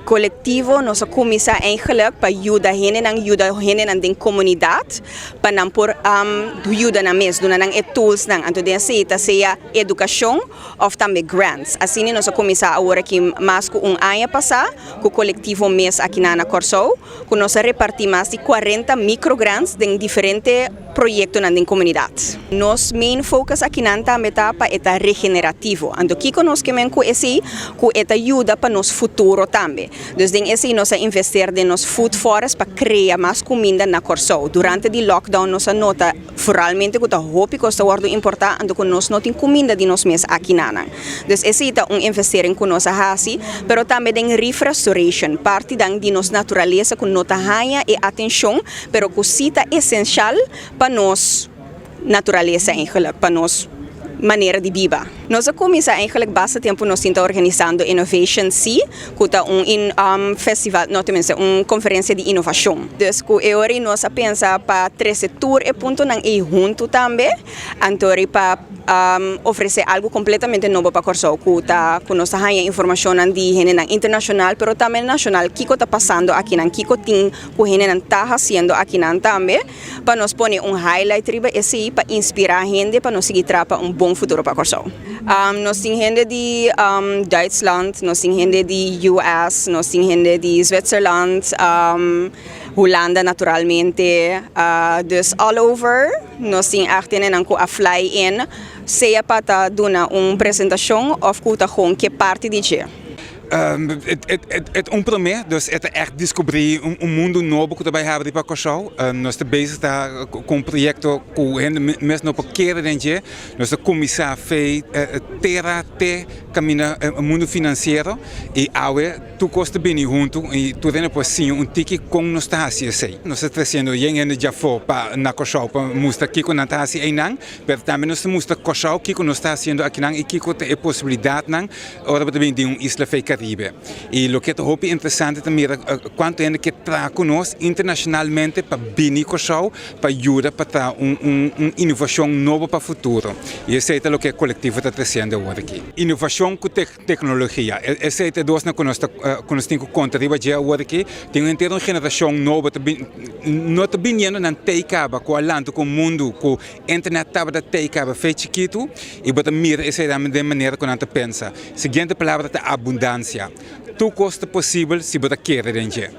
Kolektivo nos a kuminsá eigenlijk pa yuda hendenan den komunidat pa nan por yuda nan mes, duna nan e tools nan. Anto den esei ta sea edukashon òf tambe grants. Asina nos a kuminsá awor aki mas ku un aña pasá ku kolektivo mes aki na Kòrsou, ku nos a repartí mas di 40 microgrants den diferente proyektonan den komunidat. Nos main focus aki nan tambe ta pa e ta regenerativo. Anto kiko nos ke men ku esei? Ku e ta yuda pa nos futuro tambe. Dus den esei nos a invertí den nos food forest pa krea mas kuminda na Kòrsou. Durante di lockdown nos a nota vooralmente ku ta hopi kos ta wòrdu importá, anto ku nos no tin kuminda di nos mes aki nan. Dus esei ta un investering ku nos a hasi, pero tambe den reef restoration, parti dan di nos naturalesa ku no ta haña e atenshon, pero ku si ta esensial pa nos naturalesa eigenlijk, pa nos manera di biba. Nos a kuminsá eigenlijk basta tempu nos ta organisando Innovation Sea, ku ta un festival, no, tenminste, un konferensia di inovashon. Dus ku e ora nos a pensa pa trese tur e puntonan ei huntu tambe, anto pa ofresé algu kompletamente nobo pa Kòrsou, ku ta ku nos haña informashon di hendenan internashonal, pero tambe nashonal, kiko ta pasando aki nan, kiko tin ku hendenan ta hasiendo aki nan tambe, pa nos pone un highlight riba esei pa inspirá hende pa nos sigui traha pa un bon futuro pa Kòrsou. Nos tin hende di Duitsland, nos tin hende di US, nos tin hende di Zwitserland, Hulanda naturalmente, dus all over, nos tin echt hendenan ku a fly in, sea pa ta duna un presentashon òf ku ta gewoon ke parti di dje. Het un promé, dus het echt deskubrí un mundu nobo ku ta bai habri pa Kòrsou. Nos ta bezig ta ku un proyekto ku hende mes no por kere den dje. Nos ta kuminsá for tera te kaminda mundu finansiero i awe tur kos ta bini huntu i tur hende por siña un tiki kon nos ta hasi esei. Nos ta tresiendo yen hende djafó pa na Kòrsou pa mustra kiko nan ta hasi einan, pero tambe nos ta mustra Kòrsou kiko nos ta hasiendo akinan i kiko ta e posibilidatnan ora bo ta bini di un isla for Karibe. I loke ta hopi interesante ta mira kuantu hende ke traha ku nos internashonalmente pa bini Kòrsou pa yuda pa traha un inovashon nobo pa futuro. I esei ta loke kolektivo ta tresiendo awor aki. Inovashon ku teknologia. Esei ta e dosnan ku nos tin ku konta riba dje awor aki. Tin henter un generashon nobo ta bin, no ta biniendo, nan t'ei kaba ku a lanta ku mundu ku internet tabata t'ei kaba for chikitu i bo ta mira esei tambe den manera ku nan ta pensa. Siguiente palabra ta abundansia. Tur kos ta posibel si bo ta kere den dje.